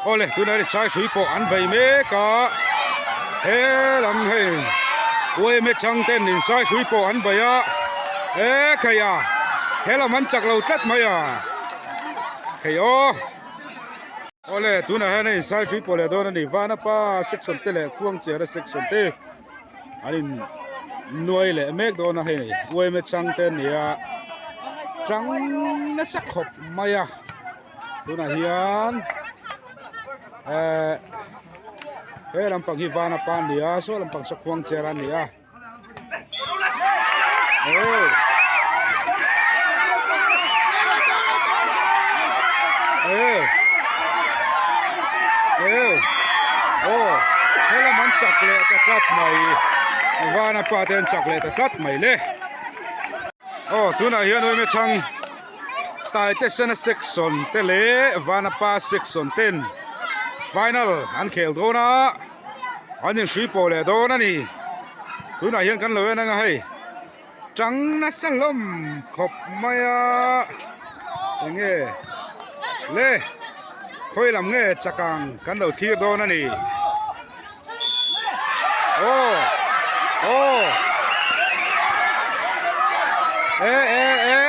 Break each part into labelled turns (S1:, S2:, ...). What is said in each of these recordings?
S1: Awle tunah hian sai hrui pawh an bei mek a he lam hei uaime chhang ten in sai hrui pawh an bei a e khei a he lam an chak lo tlat mai a hei aw. Awle tunah hian hei sai hrui pawh leh dawn a ni Vanapa section te leh Khuangchera section te an in nuai leh mek dawn a hei uaime chhang te an ni a tang nasa khawp mai a. Tunah hian eh he lampang hi van a pan a ni a saw lampang saw khuang cher a ni a oh eh eh aw helam an chak leh ta tlat mai van a pa te an chak leh ta tlat mai le aw tunah hian uaime chhang. Taitesena section te leh Vanapa section ten final an khel dawn a an inhrui pawh leh dawn a ni tunah hian kan lo en ang a hei tang nasa hlawm khawp mai a enge le khawi lam nge chak ang kan lo thlir dawn a ni. Aw aw e e e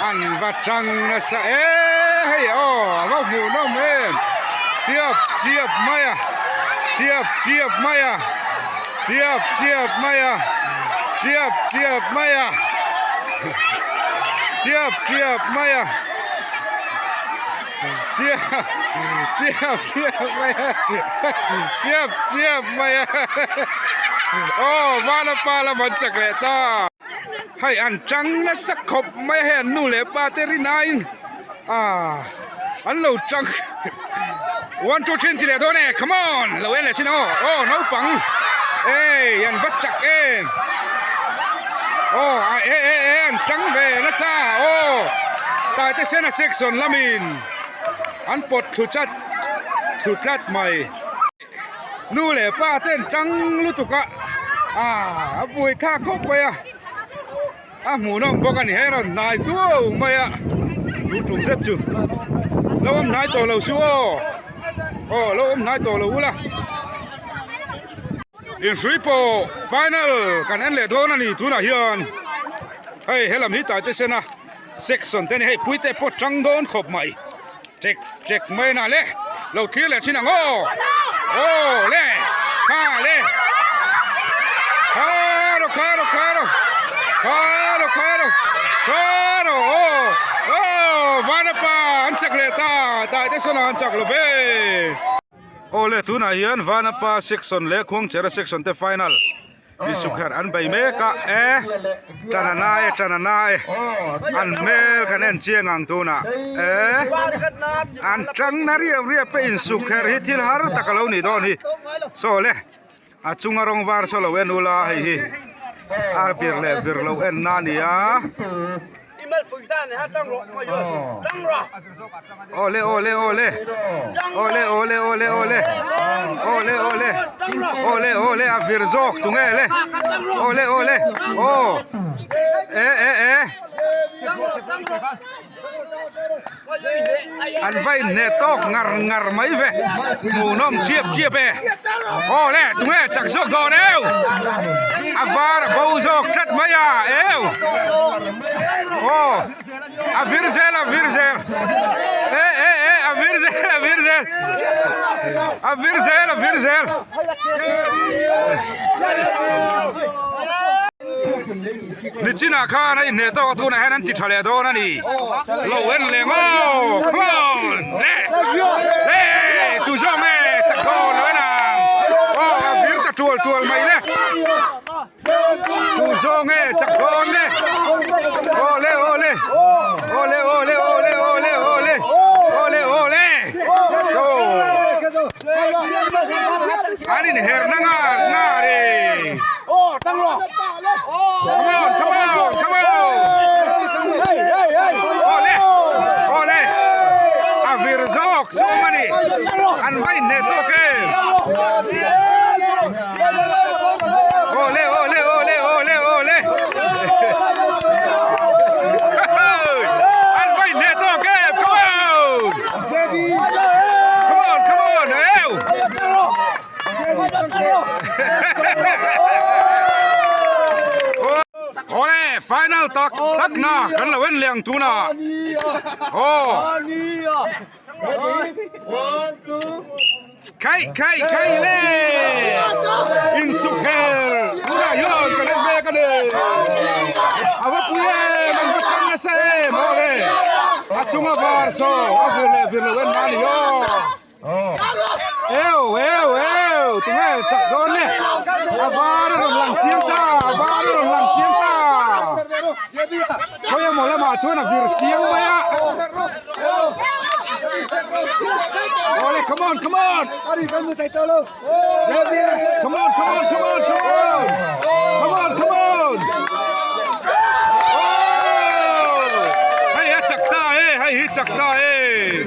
S1: an va tang nasa e hei aw a va hmuh nawm em chiap chiap mai a chiap chiap mai a chiap chiap mai a chiap chiap mai a chiap chiap mai a. Chiap chiap chiap mai a chiap chiap mai a aw vanapa lam an chak leh ta hei an tang nasa khawp mai a hei an nu leh pa te rin aiin ah an lo tang one two three an ti leh dawn e come on lo en leh chin ang aw aw naupang ei an va chak em aw a e e e an tang ve nasa aw taite sena section lamin an pawt thlu chat thlu tlat mai nu leh pa te an tang lutuk a ah a buai thlak khawp mai a a hmuhnawm bawk a ni hei rawn hnai tuau mai a lu tum zet chu lo awm hnai tawh lo su aw aw lo awm hnai tawh lo ula. Inhrui pawh final kan en leh dawn a ni tunah hian hei helam hi taite sena section te a ni hei puite pawh tang dawn khawp mai chek chek mai na le lo thlir leh thin ang aw aw le kha le kharo kharo kharo kharo kharo kharo aw aw vanapa an chak leh ta taite sena an chak lo ve. Aw le tunah hian Vanapa section leh Khuangchera section te final insukherh an bei mek a e tan a na e tan a na e an hmel kan en chiang ang tunah e an tang na riap riap e insukherh hi thil har tak a lo nih dawn hi saw le a chunga rawng var saw lo en ula hei hi a vir leh vir lo en na a ni a. Awle awle awle awle awle awle awle awle awle awle awle a vir zawk tu nge le awle awle aw e e e an va inhneh tawk ngar ngar mai ve hmuhnawm chiap chiap e aw le tunge chak zawk dawn eu a var a bo zawk tlat mai a eu aw a vir zel a vir zel e e e a vir zel a vir zel a vir zel a vir zel. Nichinah khan a inhneh tawk a tunah hian an ti tha leh dawn a ni. Lo en leh ngawt come on le le tu zawk nge chak dawn lo en ang aw a vir ta tual tual mai le tu zawk nge chak dawn le aw le aw le aw le aw le aw le aw le aw le aw le aw le so an inherna ngar ngar e. Come on, come on, come on. Ole, ole. A vir zawk zawk a ni. An va inhneh tawk em. Ole, ole, ole, ole, ole. An va inhneh tawk em. Come on. Come on. Awle final tak tak na kan lo en leh ang tunah. Aw. Khaih khaih khaih le insuk her tunah hian kan en mek a ni. A va pui em an va tang nasa em awle a chunga var saw a vir leh vir lo en na a ni aw. Eu eu eu tunge chak dawn le a var a rawn lang chiang ta a var a rawn lang chiang ta khawi emaw lamah chuan a vir chiang mai a awle come on come on come on come on come on come on come on come on oh hei a chak ta e hei hi chak ta e.